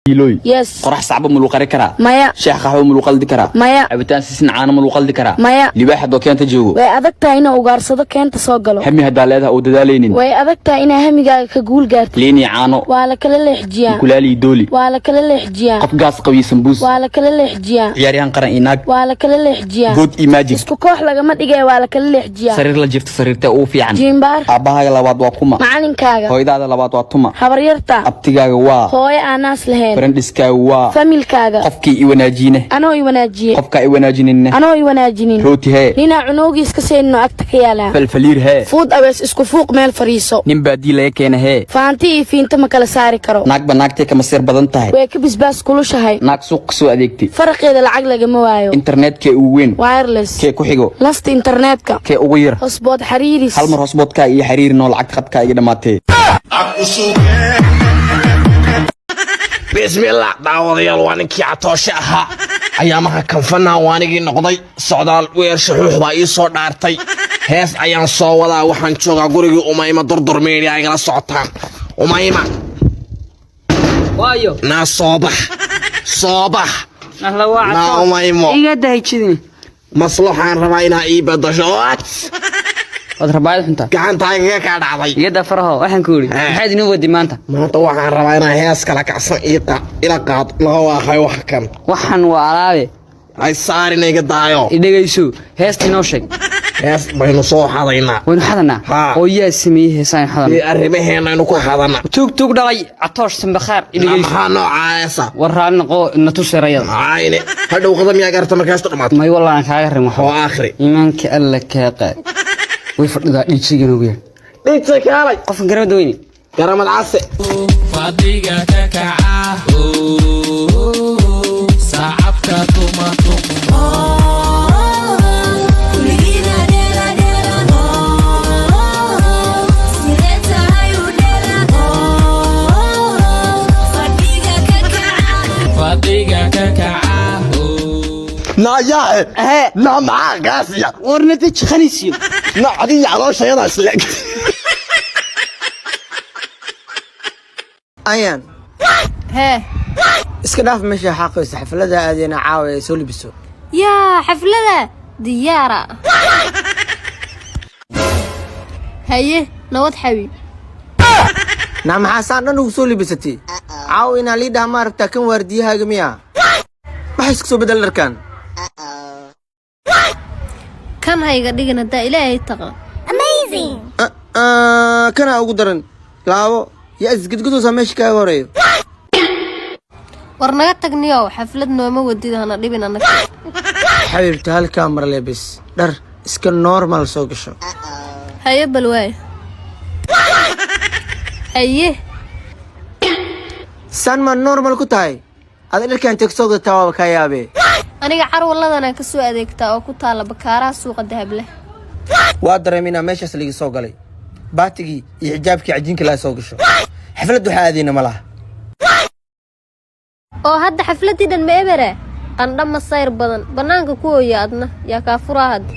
Kiilooy. Yes. Qorax sacba ma lagu qari karaa? Maya. Shaah qaxwo ma lagu qaldi karaa? Maya. Cabitaan sisin caano ma lagu qaldi karaa? Maya. Libaax haddoo keenta joogo? Way adag tahay inuu ugaarsado keenta soo galo. Hami haddaa leedaha oo dadaalaynin? Way adag tahay inaa hamigaaga ka guul gaartid. Liin iyo caano. Waa la kala leexjiyaa. Kulaali iyo dooli. Waa la kala leexjiyaa. Qof gaas qabiyo sambuus. Waa la kala leexjiyaa. Ciyaaryahan qaran iyo naag. Waa la kala leexjiyaa. Good iyo magic. Isku koox lagama dhigee, waa la kala leexjiyaa. Sariir la jifto sariirtee ugu fiican? Jiimbaar. Aabbahaaga labaad waa kuma? Macalinkaaga. Hooyadaada labaad waa tuma? Habaryarta. Abtigaaga waa? Hooyo aan naas lahayn. Friendiskaaga waa? Familykaaga. Qofkii i wanaajiine? Anoo i wanaajiye. Qofkaa i wanaajinine? Anoo i wanaajinin. Rooti hee? Ninaa cunoogiis ka seenino agta ka yaalaa. Falfaliir hee? Fuud awees isku fuuq meel fadhiiso. Nin baadii laga keena hee? Faanti iyo fiinta ma kala saari karo. Naagba naagtay kama sir badan tahay? Way ka bisbaas kulushahay. Naag suuq ka soo adeegtay? Faraqeeda lacag lagama waayo. Internetkee ugu weyn? Wireless. Kee ku xigo? Lafta internetka. Kee ugu yar? Hotspot xariiris. Hal mar hotspotkaa iyo xiriirinoo lacagta khadkaa iga dhammaatee. Bismillah, daawadayaal, waa ninkii Catooshe ahaa. Ayaamaha kanfanaa waanigii noqday socdaal weer shuxuux baa ii soo dhaartay. Hees ayaan soo wadaa. Waxaan joogaa gurigii Umayma. Durdur Media igala socotaan. Umayma. Waayo. Naa soo bax, soo bax. Nahla waa. Naa Umaymo. Iga dahajidin. Maslaxaan rabaa inaa ii badasho. Waad rabaayad xunta. Gacantaaga kaa dhacday. Iga daa faraho, waxaan ku yidhi. Maxaad inoo wadi maanta? Maanta waxaan rabaa inaa hees kala kacsan ila qaad naga waaqay wax kan. Waxan waa alaabe. Ay saarin, iga daayo. Idhegayso, heesta inoo sheeg. Hees baynu soo xadaynaa. Waynu xadanaa? Haa. Oo yaa sameeyey heesaan xadana? Iyo arrimaheena aynu ku xadana. Tuug tuug dhalay, Catoosh Sambakhaar, idhegayso. Maxaa noocaasa? War raalli noqo, na tus erayada. Ayne hadhow qadam yaa garta markaas dhamaato. May, wallah aan kaaga rin waxa. Oo akhri. Iimaanka Alla kaa qaad, way fadhidaa. Dhiijiga noogu yeedh. Dhigta kaalay. Qofkan garamada weyne. Garamad case. Fadhiga ka kaca, sacabka tuma tuma. Kuligiina dheela dheela, sidee tahay u dheela, fadhiga ka kaca. Fadhiga ka kaca. Nayaae, na maxaa kaasiya? Warna deji, khaniisiyo. Na adiga calooshayada isleeg. Ayaan. Hee. Iska dhaaf meesha xaaqayso, xaflada aadeyna caawa ee soo libiso. Yaa xaflada diyaara. Haye, nabad xabiib. Naa maxaa saan dhan ugu soo libisatay caawa? Inaa lii dhaha ma aragtaa? Kan waardiyahaaga miya? Maxay isku soo bedel dharkan? Kan hayga dhigin haddaa Ilaahay taqaan. Kanaa ugu daran. Laabo yaa isgudgudoosaa meesha kaaga horeeyo. War naga tagniyow, xaflad nooma wadid, hana dhibin annaga. Xabiibta, halkaa mar lebis dhar iska normal soo gasho. Haye, bal waay, haye. Saan ma normal ku tahay? Ada dharkan teg soo gadataa, waaba kaa yaabee. Aniga carwaladanaan ka soo adeegtaa oo ku taalla Bakaaraha, suuqa Dahableh. Waa dareeminaa meeshaas liga soo galay. Baatigii iyo xijaabkii cajiinka laga soo gasho, xaflad waxaa aadeyna ma laha. Oo hadda xafladdii dhan ma ebere qandha masayr badan bannaanka ku ooya, adna yaa kaa furaa hadda.